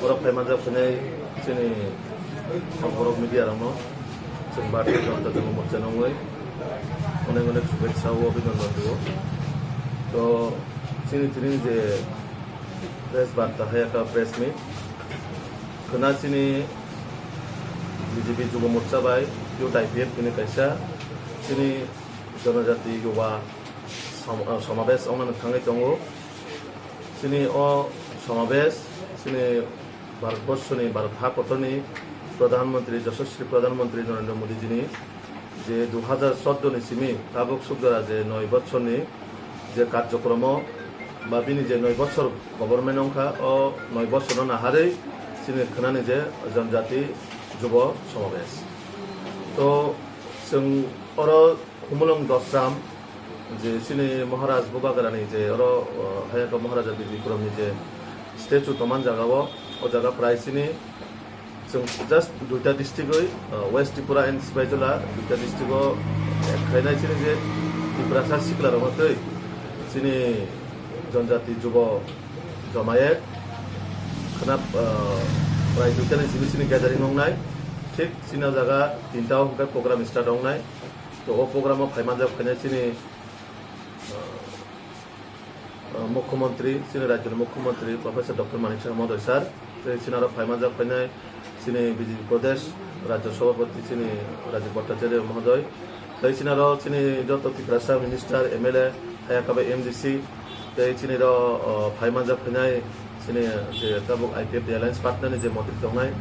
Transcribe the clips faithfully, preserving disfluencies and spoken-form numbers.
Borok phai manjak phainai chini borok media rokno chwng Bharatiya Janata Dal Morcha nungwi onek onek shubhechha o abhinandan rio. To chini tini je press barta hai aka press meet khwna chini B J P Jubo Morcha bai Youth I P F tini kaisa chini Janajati Yuba Som-, ah, Somabesh ongna thangwi tongo. Chini o Somabesh chini Bharatborsoni, Bharat ha kotorni Pradhan Mantri, Yashaswi Pradhan Mantri Narendra Modi jini je dui hajar choudo ni simi tabuk sukjora je noi bochorni je karjokromo ba bini je noi bochor government wngkha, o noi bochorno naharwi chini khwnani je Janajati Jubo Somabesh. To chwng oro Khumulwng Dosram, je chini Maharaj Bubagrani je oro, o, Hayaka Maharaja Bijay Khurumni je statue tongmani jaga o, o jaga prai chini chwng just duita district oi, o, West Tripura and Sipaijala duita district o, eh, khainai chini je Tiprasa sikla rokno twi chini Janajati Jubo Jomayet khwna, o, prai duita ni simi chini gathering wngnai, thik chini o jaga tinta o hwnkhe program start wngnai. To o program o phai manjak phainai chini, uh, uh, Mukhyamantri, chini rajyoni Mukhyamantri Professor Doctor Manik Saha Mohodoy sir, tei chini aro phai manjak phainai chini B J P Pradesh Rajya Sabhapati chini Rajiv Bhattacharya Mohodoy, tei chini aro chini joto Tiprasa Minister, M L A, hai akaba M D C, tei chini ro, o, phai manjak phainai chini je tabuk I P F T Alliance partner ni je mantri tongnai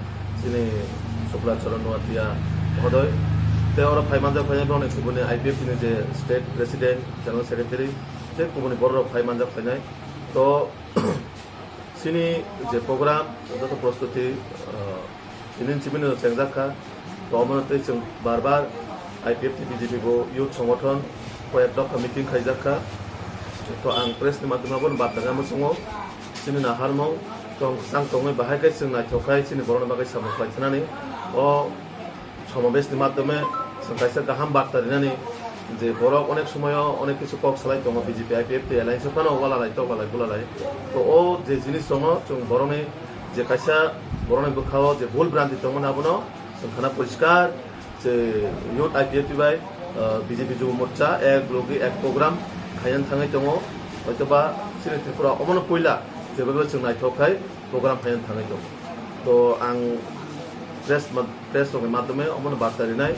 chini Shukla Charan Noatia Mohodoy, tei oro phai manjak phainai borokni kubuni I P F T ni je state president, general secretary, tei kubuni borok rok phai manjak phainai. To chini je program joto prostuti, o, Tini chimino chengjak kha, to omono tei chwng bar bar I P F T B J P bo youth songothon koyek dokha meeting khaijak kha. To ang press ni madhyamo bono barta khe muchungo, chini naharmung tong, chang tongwi bahai khe chwng naithok khai chini borokni bagwi samung khlai thanani. O somabesh ni madhyome chwng kaisa kaham barta rinani je borok onek somoyo onek kisu kok salai tongo B J P I P F T alliance phano walalai togalai bulalai. To o je jinis tongo chwng borokni je kaisa borokni bwkhao je bhul bhranti tongmani abono chwng khana poriskar je youth I P F T bai, uh, B J P Jubo Morcha ek logi ek program khaina thangwi tongo, hoitoba chini Tripura omono puila jebabe chwng naithok khai program khaina thangwi tongo. To ang press ma-, press rokni madhyome omono barta rinai.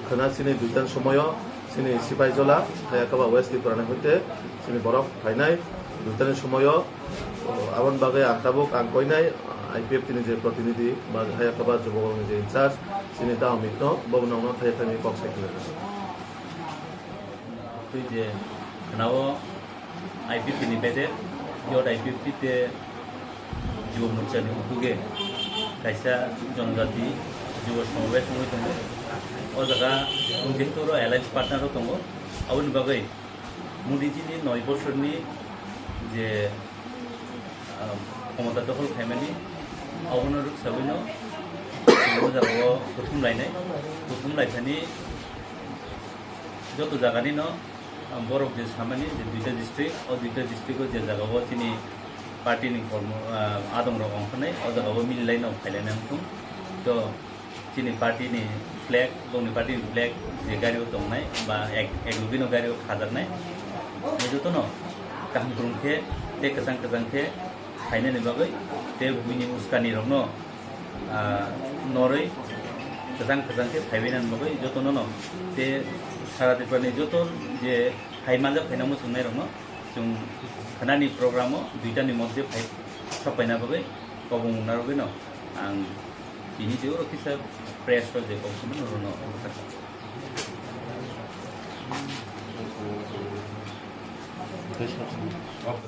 Khwna chini duitani somoyo chini Sipaijala, hai akaba West Tripura ni hoite chini borok phainai duitani somoyo, o, aboni bagwi ang tabuk ang koinai I P F T ni je protinidhi ba hai akaba Jubo Morcha ni je incharge chini Dao Mitno, bo nokno thai thani kok sai khwlai. Twi je khwnao I P F T ni bede, youth I P F T tei Jubo Morcha ni ubuge kaisa Janajati Jubo Somabesh wngwi tongo. O jaga jehetu oro alliance partner rok tongo, aboni bagwi Modi ji ni noi bosorni je, ah, khomota dokhol khaimani, abono rwksawino o jagao kuthum lainai, kuthum laithani joto jagani no, ah, borok je samani je duita district, o duita district o je jagao chini party ni kormo, ah, adong rok ongkhanai, o jagao mililai no khailainai wngthung. To chini party ni flag, bongni party ni flag je gari o tongnai, ba ek, ek logi no gari o khajaknai, joto no kaham kwrwng khe tei kwchang kwchang khe khainani bagwi tei buini uskani rokno, ah, norwi kwchang kwchang khe phaibainani bagwi jotono no tei sara Tripura ni joto je phai manjak phaina muchungnai rokno chwng khnani program o duita ni moddhe phai sok paina bagwi kobong narwgwi no ang tini je oro kisa press rok je kok simi norokno